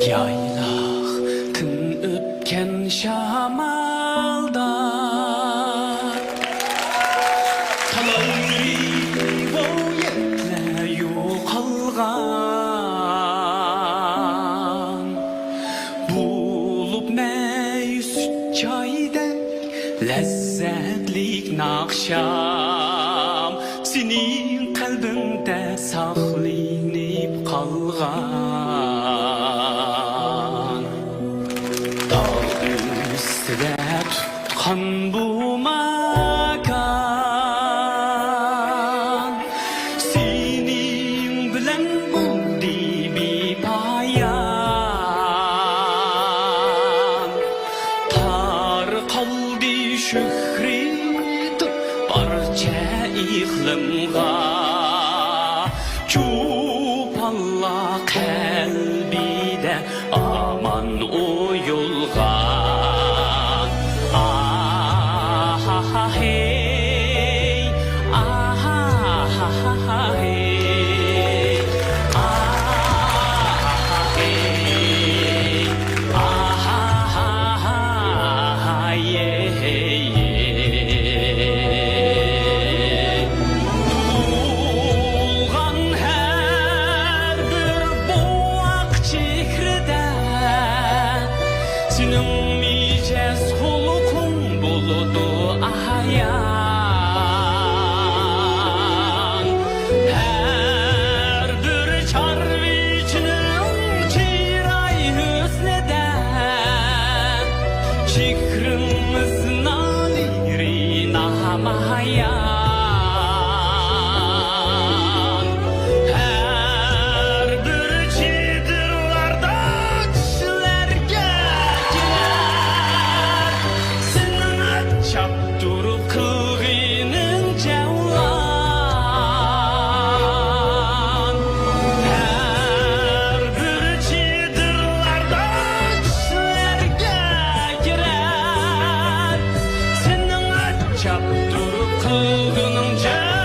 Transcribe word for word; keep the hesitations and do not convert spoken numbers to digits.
يايلاقتىن ئۆتكەن شامالدا تالاي رىۋايەتلەر يوقالغان. بولۇپ مەيۈس چايدەك لەززەتلىك ناخشام، سېنىڭ قەلبىڭدە ساقلىنىپ قالغان. تاغ ئۈستىدە تۇتقان بۇ ماكان، سېنىڭ بىلەن بولدى بىپايان. تارقالدى شۆھرىتى بارچە ئىقلىمغا، چوپانلار قەلبىدە ئامان ئويۇلغان. ئاھاھاھەي، ئاھاھاھەي، ئاھاھاھەي، ئاھاھاھەي. تۇغۇلغان ھەر بىر بوۋاق چېھرىدە سېنىڭ مىجەز خۇلقۇڭ بولىدۇ ئايان. ھەر بىر چارۋىچىنىڭ چىراي ھۆسنىدە چېھرىڭىز نالىرى نامايان. ھەر بىر چېدىرلاردا چۈشلەرگە كىرەر سېنىڭ ئەجەب تۇرۇپ قىلغىنىڭ جەۋلان. ھەر بىر چېدىرلاردا چۈشلەرگە كىرەر سېنىڭ ئەجەب تۇرۇپ قىلغىنىڭ جەۋلان.